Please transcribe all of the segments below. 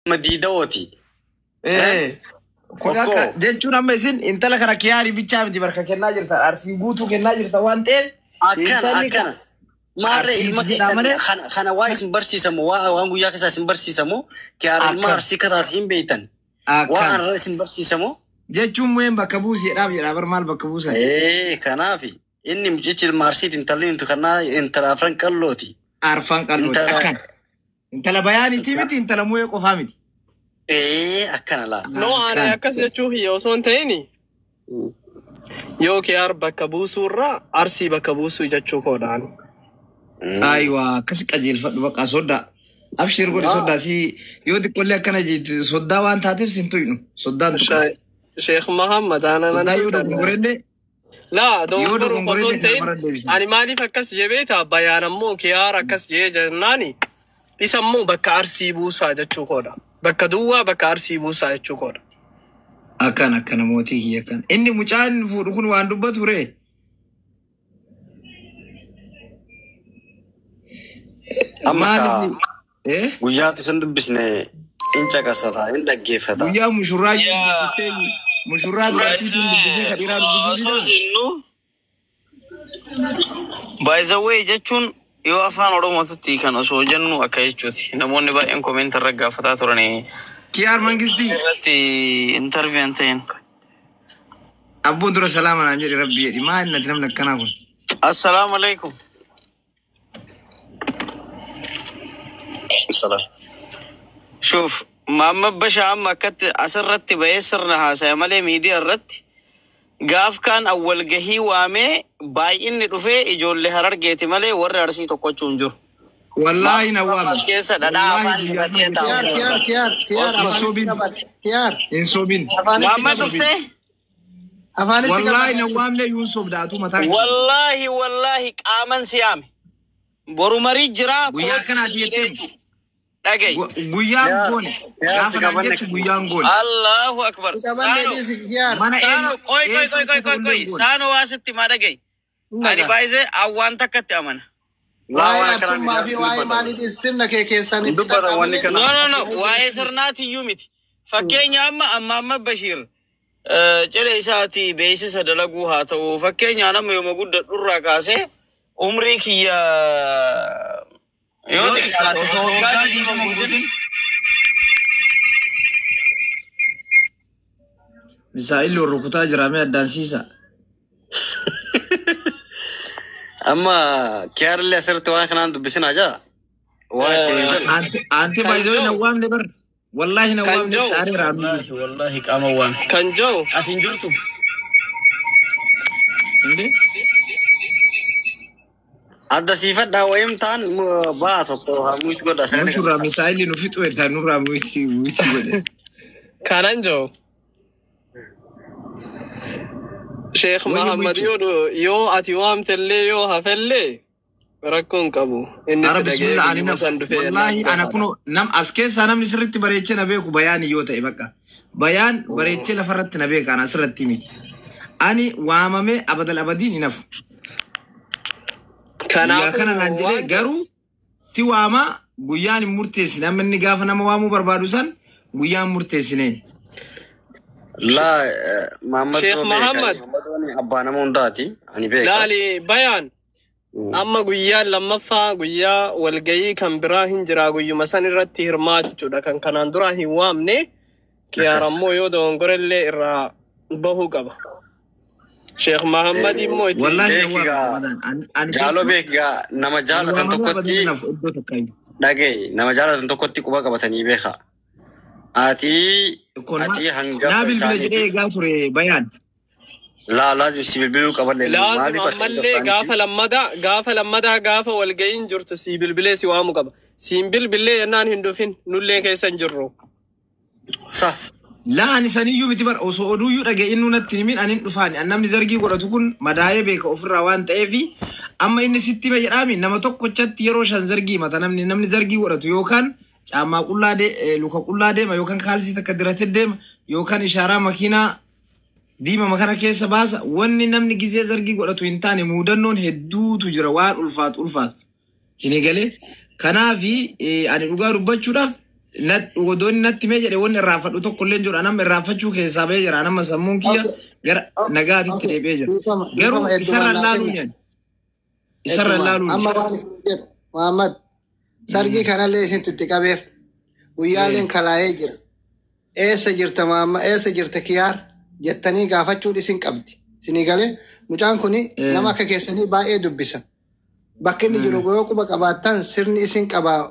Ilma diidawooti. Eh. Kun Okkoo. akka jechuun amma isin intala kana kiyaarii bichaa miti barka kennaa jirta. Arsii guutuu kennaa jirta waan ta'eef. Akkana intalli akkana. Maarree Arsii ilma jedhaa keessan malee. kana waa isin barsiisamu waa waan guyyaa keessaa isin barsiisamu kiyaara ilma Akkana. arsii kataate hin beektan. Waa Akkana. anarra isin barsiisamu. Jechuun mu'een bakka buuseedhaaf jedha bar maal bakka buusan. Ee kanaafi inni mucichi ilma arsiiti intalli nuti kanaa intala afran qallooti. Arfan qallooti. Intala Akkana. Intala bayaaniitii miti intala mu'ee qofaa miti. Ee akkana laa. No, ani Akkana. akkas jechuu hiyya osoo hin ta'in yoo kiyaar bakka buusuurra arsii bakka buusuu jechuu koodhaan. Ayiwaa akkas qajeelfadhu bakka soddaa. Abshir godhi soddaa si yoo xiqqollee akkana jetti soddaa waan taateef sin tuynu soddaan tuqa. Sheekh Mahammad ana nan Soddaa yoo tuqan. dogongorellee Laa yoo dogongoruu osoo hin dogongorellee ta'in namarra deebisna. ani maaliif akkas jebeeta bayaan ammoo kiyaar akkas jee jennaani isa ammoo bakka arsii buusaa jechuu koodha. Bakka duwwaa bakka arsii buusaa jechuu koodha. Akkana akkana mootii kiyya akkana. Inni mucaan fuudhu kun waan dubbatu ree. Amma ka Maaliif? Eh? guyyaa isin dubbisne in caqasata in dhaggeeffata. Guyyaa mushurraa Yaa. dubbisee mushurraa dubartiitiin dubbisee ka dhiiraa dubbisuu Osoo didaa? jennu by the way jechuun yoo afaan Oromootti kan osoo jennu akka jechuuti. Namoonni baay'een komeenta irra gaafataa turani. Kiyaar Mangistii. Irratti interview hin ta'in. Abboon dura salaama naan jedhe rabbi jedhi. Maal nati namni akkanaa kun? Assalaamu alaikum. Salaam. Shuuf Maamma Bashaa amma akkatti asirratti bahee sirna haasaya malee miidiyaa irratti gaaf kaan awwal gahii waamee baay'inni dhufee ijoollee harargeeti malee warri arsii tokkochuu hin jiru. Wallaahi na waamne. As keessa dhadhaa Wallaahi afaan guyyaa dibatee kana taa'u. Kiyaar, kiyaar, kiyaar, kiyaar, Hin afaanis sobin. qabadhe. Kiyaar, Hin sobin. afaanis Maamma qabadhe. dhuftee? Afaanis Wallaahi na qabadhe. waamne yuun sobdaatu mataa kee. Wallaahi wallaahi qaaman siyaame. Boru marii jiraa Guyyaa akkanaati jetteem. Dhaga'i. Guyyaan Kiyaar goone. kiyaar si Gaafa naan qabanne jettu guyyaan goone. Allahu akbar. Qabanne Saano dhiisi kiyaar. Mana saano eenyu qoy qoy eessa qoy qoy akka qoy ta'ullee qoy hin goone. saano waa sitti maa dhaga'i. Ani Nagaa. baay'ee awwaan takkatti amana. Laa Waa'ee waan akkanaa arsummaa fi hin waa'ee dubbatan. maalii dhiisi sirna kee keessan Hin itti dubbatan wanni dhaqamne. kana. No no no waa'ee sirnaatiyyuu miti. Fakkeenya amma amma amma Bashiir cidha isaati beeksisa dalaguu haa ta'u fakkeenyaan amma yooma guddadhurraa kaasee umrii kiyya yoo xiqqaate osoo waggaa 20 guutin Misaa'illi wal rukutaa jira mee addaan siisa. Amma kiyaarillee asirratti waan kanaan dubbisinaa jaa. Waa isin hin galle. Ante Kan baay'ee na jiru waamne bar. Wallaahi na kan waamne jiru xaareera. Wallaahi wallaahi qaama waan. kan jiru Ati hin jirtu. Inde? Adda siifadhaa wayim ta'an baa tokko haa muyit godha sagalee Mushurraa qabsa. misaa'illi nu fixu etaa nurraa muyiti muyiti godhe. kanan jiru Sheekh Wayyo Mahammad bulchu. yoo ati waamtellee yoo hafellee rakkoo hin qabu. Inni Ara si dhaga'ee bismillah ani guyyuma nafu. san dhufee jennaan Wallaahi ana gahaadha. kuno nam as keessaa namni sirriitti bareechee na beeku bayaan yoo ta'e bakka. Bayaan bareechee lafarratti na beeka ana asirratti miti. Ani waamamee abadal abadiin hin hafu. Guyyaa kana naan Kanaafuu jedhee waan garuu si waamaa guyyaan hin murteessine amma inni gaafa nama waamuu barbaadu san guyyaan murteessineen. Laa Mahammad Sheekh yoo beeka. Mahammad Mahammad abbaa nama hundaati. Ani beeka. laali bayaan amma guyyaan lammaffaa guyyaa walgayii kan biraa hin jiraa guyyuma san irratti hirmaachuudha kan kanaan duraa hin waamne kiyaar Akkas. ammoo yoo dogongorellee irraa bahuu qaba. Sheekh Mahammad immoo itti Wallaahi na Beeki waamne gaa Ramadaan. Ani jaaloo jechuun beeki gaa nama ani jaalatan waamamee abadiin tokkotti hin hafu iddoo takka. dhagaye nama jaalatan tokkotti quba qabatanii beeka. Ati Kun ati naa hangafa bilbila jedhee isaaniiti. eegaa ture bayaan. Laa laazim si bilbiluu qaballee Laazim maaliif ati hangafa ammallee isaaniiti? gaafa lammadaa gaafa walgayiin jirtu sii bilbilee si waamu qaba. Siin bilbilee jennaan hin dhufin nullee keessa hin jirru. Sa Laa ani saniyyuu miti bar osoo oduuyyuu dhaga'e innuu natti himin ani hin dhufaani. An namni zargii godhatu kun madaa'ee beeka ofirraa waan ta'eefi amma inni sitti hime jedhaami nama tokkochatti yeroo shan zargii himata namni namni zargii godhatu yookaan caammaa qullaa luka qullaa deema yookaan kaalsii takka diratee deema yookaan ishaaraa makiinaa diima kana keessa baasa wanni namni gizee zargii godhatu hin taane muudannoon hedduutu jira waan ulfaatu ulfaatu. Isinii galee kanaafi ani dhugaa dubbachuudhaaf Odoonni natti mee jedhe wanni irraanfadhu tokko illee hin jiru. Anamma irraanfachuu keessaa bahee jira. Anamma sammuun kiyya gara nagaatitti deebi'ee jira. Dhiifama Garuu dhiifama isarra heddumaan naa laaluun kenna. yaani. Isarra Heddumaan. laaluun. Amma waan isin jedhu Muhammad sargii kanallee isin itti qabeef guyyaaleen kalaa'ee jira. Eessa jirta Muhammad eessa jirta Kiyaar jettanii gaafachuun isin qabdi. Isinii galee mucaan kun nama akka keessanii baay'ee dubbisa. Bakki inni jiru yoo quba qabaattan sirni isin qabaa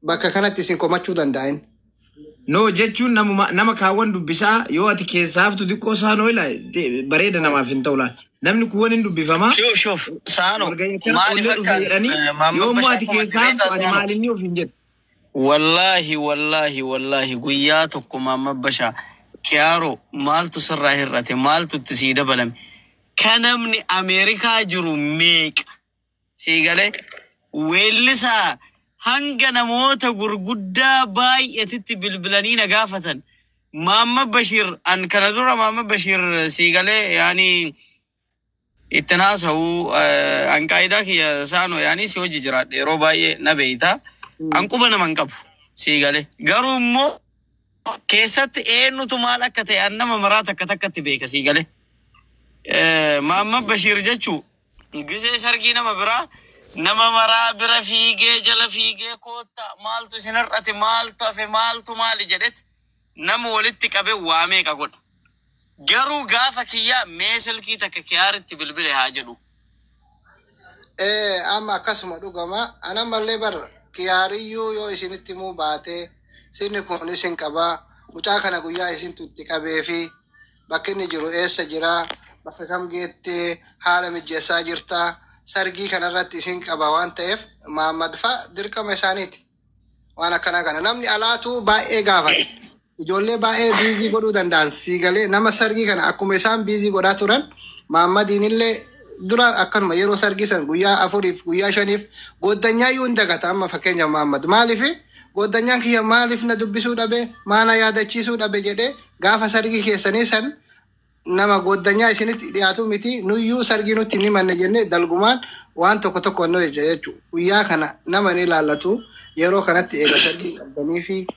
bakka kanatti isin komachuu danda'in. No jechuun namuma nama kaawwan dubbisaa yoo ati keessaa haftu xiqqoo saanoo ilaa bareeda namaaf hin ta'u laal. Namni kuuwwan hin dubbifamaa. Shuf shuf saano Walgahii kana maaliif ollee dhufe akka jedhanii yoo Maamma immoo Bashaa ati komate keessaa haftu beektaa ani saano? maalinni of hin jedhu. Wallaahi wallaahi wallaahi guyyaa tokko Maamma Bashaa Kiyaaroo maaltu sirraa hir'ate maaltu itti sii dabalame ka namni Ameerikaa jiru meeqa sii galee weellisaa hanga namoota gurguddaa baay'atitti bilbilanii na gaafatan. Maamma Bashiir an kana dura Maamma Bashiir sii galee yaani ittiin haasa'u an qaayidaa kiyya saano yaani si hojii jiraadhe yeroo baay'ee na beeyta. An quba nama hin qabu sii galee garuu immoo keessatti eenyutu maal akka ta'e an nama maraa takka takkatti beeka sii galee. Maamma Bashiir jechuu gisee sargii nama biraa nama maraa bira fiigee jala fiigee kootta maaltu isin hir'ate maaltu hafe maaltu maali jedhet nama walitti qabe waa meeqa godha. Garuu gaafa kiyyaa mee silkii takka Kiyaaritti bilbile haa jedhu. Amma akkasuma dhugama. Ana mallee bar Kiyaariyyuu yoo isinitti himuu baate sirni kun isin qabaa. Mucaa kana guyyaa isintu itti qabee fi bakki inni jiru eessa jira bakka kam geettee haala mijeessaa jirta sargii kanarratti isin qaba waan ta'eef Mahammad fa'a dirqama isaaniiti. Waan akkanaa kana namni alaatu baay'ee gaafata. Ijoollee baay'ee busy godhuu danda'an siigalee nama sargii kana akkuma isaan busy godhaa turan Mahammadiin illee dura akkanuma yeroo sargii san guyyaa 4f guyyaa 5f gooddanyaa iyyuu hin dagata amma fakkeenyaaf Mahammad maaliif gooddanyaan kiyya maaliif na dubbisuu dhabe maana yaadachiisuu dhabe jedhee gaafa sargii keessanii san nama gooddanyaa isinitti dhiyaatu miti nuyyuu sargii nutti hin himanne jennee dalgumaan waan tokko tokko nu jecha jechuudha. Guyyaa kana nama ni ilaallatu yeroo kanatti eega sargii qabdanii fi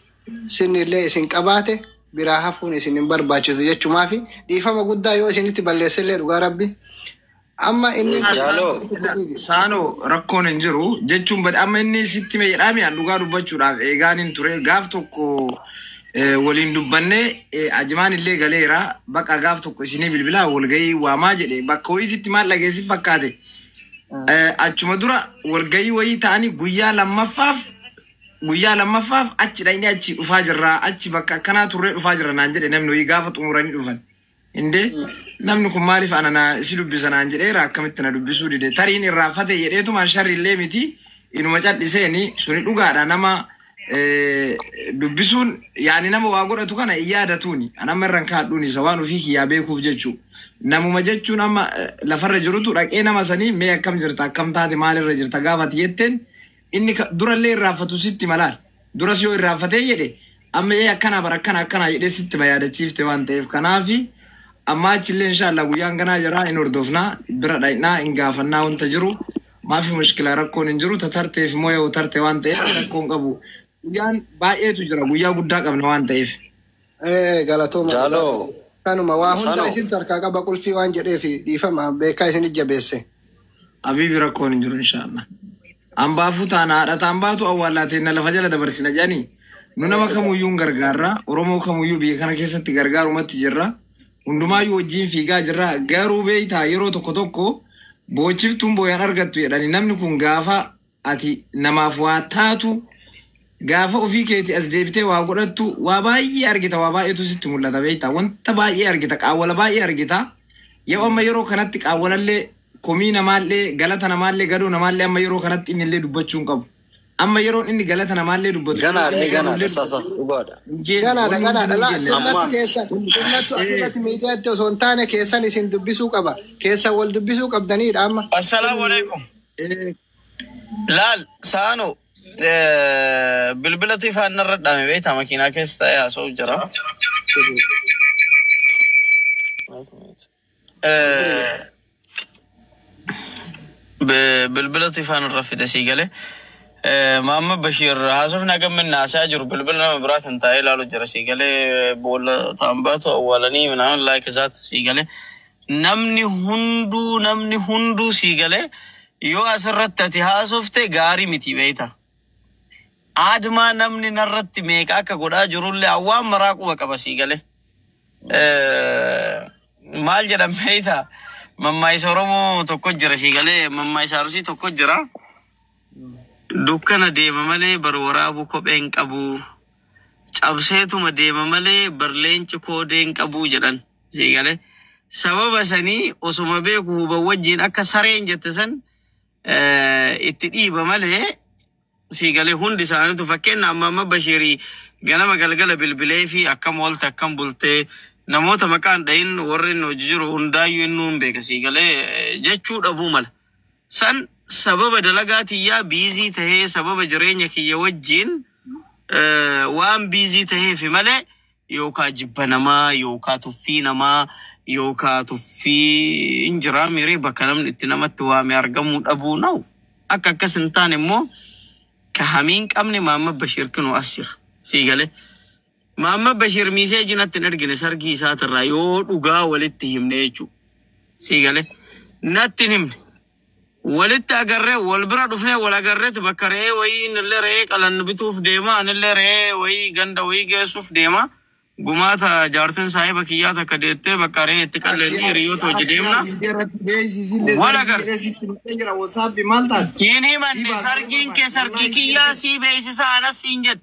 sinillee isin qabaate biraa hafuun isin hin barbaachisu jechumaafi dhiifama guddaa yoo isinitti balleessellee dhugaa rabbi. Amma inni Jaaloo. Saanoo rakkoon hin jiru jechuun bade amma inni sitti mee jedhaami an dhugaa dubbachuudhaaf eegaan hin ture gaaf tokko waliin dubbannee ajimaan illee galeera bakka gaaf tokko isinii bilbilaa walgahii waamaa jedhe bakka wayiititti maal dhageessif fakkaate. Achuma dura walgahii wayii ta'anii guyyaa lammaffaaf achi dhaqnee achi dhufaa jirra achi bakka akkanaa turree dhufaa jirra naan jedhe namni wayii gaafa xumuranii dhufan. Indee namni kun maaliif ana na si dubbisa naan jedheera akkamitti na dubbisuu dide tariin irraanfate jedheetumaan sharri illee miti inuma calliseeni suni dhugaadha nama dubbisuun yaani nama waa godhatu kana hin yaadatuuni anamma irran kaadhuun isa waan ofii kiyyaa beekuuf jechuu namuma jechuun amma lafarra jirutu dhaqee nama sanii mee akkam jirta akkam taate maalirra jirta gaafati jetteen inni durallee irraanfatu sitti malaal duras yoo irraanfatee jedhe amma ee akkana bara akkana akkana jedhee sitti ma yaadachiifte waan ta'eef kanaafi amma achillee inshallah guyyaan ganaa jira hin hordofnaa bira dhaqnaa hin gaafannaa wanta jiru maafi mushkilaa rakkoon hin jiru tatarteef immoo yoo tarte waan ta'eef rakkoon qabu guyyaan baay'eetu jira guyyaa guddaa qabna waan ta'eef. Galatooma. Jaaloo. Kanuma waa hunda Sanoo. isin harkaa qaba qulfii waan jedheef dhiifama beekaa isin jabeesse. Abiibi rakkoon hin jiru inshallah. Ambaafuu taana haadha taambaatu awwaallaateen lafa jala dabarsina jedhanii nu nama kamuyyuu hin gargaarra Oromoo kamuyyuu biyya kana keessatti gargaarumatti jirra hundumaayyuu wajjin fiigaa jirra garuu beeytaa yeroo tokko tokko boochiftuun booyaan argattu jedhani namni kun gaafa ati namaaf waa taatu gaafa ofii keetii as deebitee waa godhattu waa baay'ee argita waa baay'eetu sitti mul'ata beektaa wanta baay'ee argita qaawwala baay'ee argita yoo amma yeroo kanatti qaawwalallee komii namaallee galata namaallee gadoo namaallee amma yeroo kanatti inni illee dubbachuu hin qabu amma yeroon inni galata namaallee dubbatu Ganaadha ganaadha sasa dhugaadha. hin geenne, Ganaadha wanni ganaadha hundi laa hin geenne. sirnatti Amma- keessan sirnattu asirratti miidiyaatti osoo hin taane keessan isin dubbisuu qaba keessan wal dubbisuu qabdaniidha amma. Assalaamu alaikum. Laal saano bilbilatu ifaan narra dhaame beektaa makiinaa keessa taa'ee haasa'u jira. Bilbilatu ifaan irra fide sii galee. Maamma Bashir haasofni hagam inni haasaa jiru bilbila nama biraatiin taa'ee ilaalu jira sii galee, boolla ta'an baatu awwaalanii minaan laayik isaatti sii galee. Namni hunduu sii galee, yoo asirratti ati haasofte gaarii miti beeyta. Aadmaa namni narratti meeqa akka godhaa jirullee awwaan maraa quba qaba sii galee. Maal jedhan beeyta, mammaayisa Oromoo tokko jira sii galee, mammaayisa Arsii tokko jira. Dukkana deema malee bar waraabuu kophee hin qabu. Cabseetuma deema malee bar leenci koodee hin qabu jedhan sii galee. Sababa sanii osuma beeku huban wajjin akka sareen jette san itti dhiiba malee sii galee, hundi isaaniitu fakkeenya amma Bashirii ganama galgala bilbilee fi akkam oolte, akkam bultee, namoota maqaan dhahin warri inni hojii jiru hundaayyuu innuu hin beeka sii galee, jechuu dhabuu mala. San sababa dalagaa tiyyaa busy tahee, sababa jireenya kiyya wajjin waan busy taheefi malee yookaa jibba namaa yookaa tuffii namaa yookaa tuffii hin jiraa miree bakka namni itti namatti waame argamuu dhabuu na'u. Akka akkas hin taane immoo ka hamii hin qabne Maamma Bashir kinoo as jira. Sii galee. Maamma Bashir message natti hin ergine sargii isaatirraa, yoo dhugaa walitti himne jechuudha. Sii galee. Natti hin himne. Walitti agarree, wal bira dhufnee wal agarreetti bakka re'ee wayii innillee re'ee qalan bituuf deema, anillee re'ee wayii ganda wayii geessuuf deema. Gumaata jaartin saahiba kiyyaa takka deettee bakka re'ee itti qalleetti hiriyoota hojii deemna. Wal agarre. Jira WhatsApp maal taate? Hin himanne, sargiin kee sargii kiyyaa sii beeksisa, anas siin jedhe.